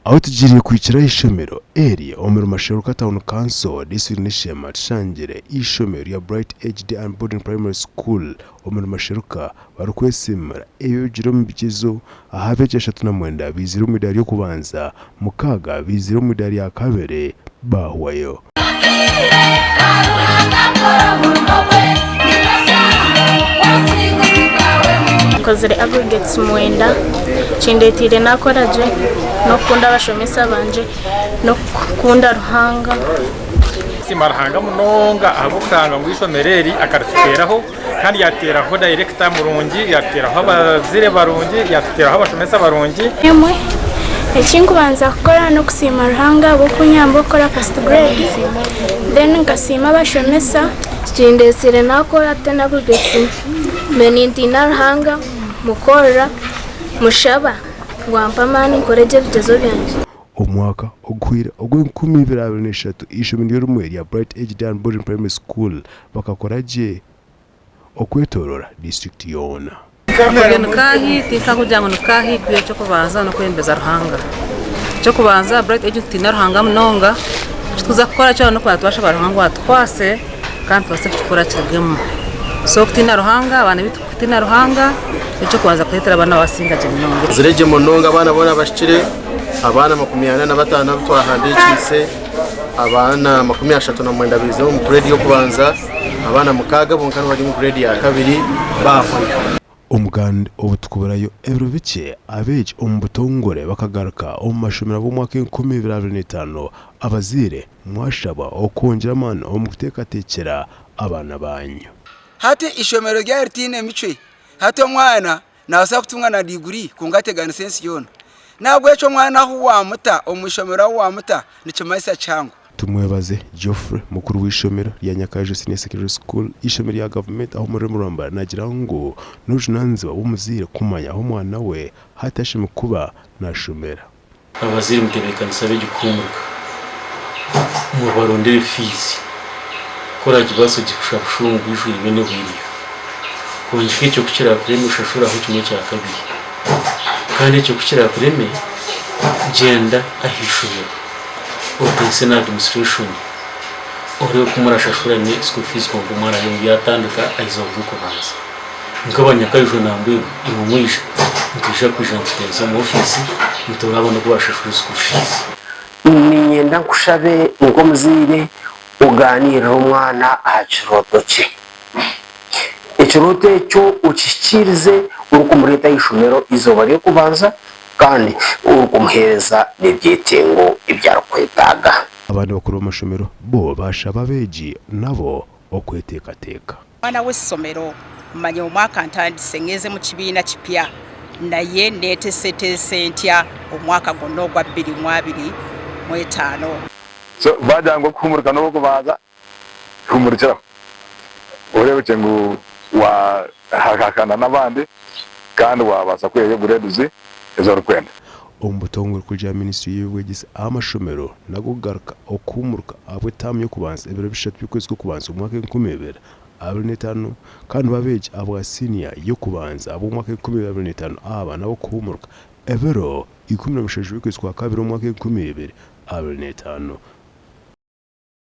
Ahu tugiire kuhikira aha ishomero eri omuri Masheruka Town Council, disiturikiti n'Eshema tushangire eishomero rya Bright Age Day and Boarding Primary School omuri Masheruka barikwesiimira ebibigire omu bigyezo ahu abeegi 39 baizire omu idaara ry'okubanza, 6 baizire omu idaara rya kabiri baahwayo. Nkozire aggregates mwenda, kindetiire nakora gye n'okukunda abashomesa bangye n'okukunda Ruhanga. Nsiima Ruhanga munonga ahabw'okushanga ngu eishomero eri akarituteeraho kandi yaatuteeraho dayirekita murungi, yaatuteeraho abazaire barungi, yaatuteeraho abashomesa barungi. Emwe, ekinkubanza kukora n'okusiima Ruhanga ahabw'okunyamba okukora first grade, then nkasiima abashomesa. Kindetsire nakora ten aggregates, mbe nintiina Ruhanga, mukorera, mushaba ngu ampe amaani nkore gye ebigyezo byangye. Omwaka oguhweire ogw'enkumiibiri-abiri-n'eshatu, eishomero niryo rimwe rya Bright Age Day and Boarding Primary School bakakora gye okwetooroora disiturikiti yoona. Akooryo nikaahi? Tinkakugira ngu nikaahi kwiha eky'okubanza n'okwebembeza Ruhanga. Eky'okubanza Bright Age nitutiina Ruhanga munonga, eki turikuza kukora kyona n'okubanza twashaba Ruhanga ngu atukwase kandi tubaase kukikora kirugemu. So okutiina Ruhanga, abaana baitu kutiina Ruhanga n'eky'okubanza kureetera abaana basinga gye munonga. Zire gye munonga abaana boona bahikire abaana 45 abu twahandiikiise, abaana 39 baizire omu grade y'okubanza, abaana 6 bonka nibo bari omu grade ya kabiri baahwayo. Omuganda obu tukuburayo ebiro bikye abeegi omu butongore bakagaruka omu mashomero ab'omwaka 2025, abazaire mwashabwa okwongyera amaani omu kuteekateekyera abaana baanyu. Hati eishomero ryaba ritaine micwe, hati omwana naabaasa kutunga na diguri kwonka ateganise ensi yoona. N'ahabw'ekyo omwana ahu waamuta, omu ishomero ahu waamuta nikimanyisa kihango. Tumwebaze Geoffrey, mukuru w'eishomero rya Nyakaijo Senior Secondary School, eishomero rya gavumenti ahu omuri Murambara naagira ngu n'obujunaanizibwa bw'omuzaire kumanya ahu omwana we hati ashemereire kuba naashomera. Abazaire mutebeekanise abeegi kuhuumurika, mubarondere fiizi. Ku oraagibaasa ogishashure omu bwijwire yoona ehweireyo. Kwonka ekyo ku kiraakureme oshashuraho kimwe kya kabiri. Kandi ekyo ku kiraakureme, gyenda aha ishomero oteise na adiminisitureshoni oreebe oku murashashurane school fees kwonka omwana abe yaatandika aha izooba ry'okubanza. Nk'abanyakaijo nambwenu imwe mwija, nitwija kwija nituteereza omu ofiisi nitureeba n'oku barashashura school fees. Niinyenda nkushabe nk'omuzaire ogaaniirire omwana aha kirooto kye. Ekirooto ekyo okihikiirize orikumureeta aha ishomero eizooba ry'okubanza kandi orikumuheereza n'ebyetengo ebi arikwetaaga. Abandi bakuru b'amashomero bo baashaba abeegi nabo okweteekateeka. Omwana w'essomero manya omwaka ntandise ngenze mu kibiina kipya naye neeteseteese ntya omwaka gwonna ogwa 2025? So bagira ngu okuhumurika n'okubanza humurikiraho orebekye ngu wahakana n'abandi kandi wabaasa kwihayo grades ezi orikwenda. Omu butongore kurugiirira minisitule y'eby'obwegyese ah'amashomero nago kugaruka okuhumuruka ahabw'etaamu y'okubanza ebiro bishatu by'okwezi kw'okubanza omu mwaka 2025 kandi bo abeegi abwa siniya y'okubanza ab'omwaka 2025 aba nabo kuhumuruka ebiro 17 by'okwezi kwa kabiri omu mwaka 2025.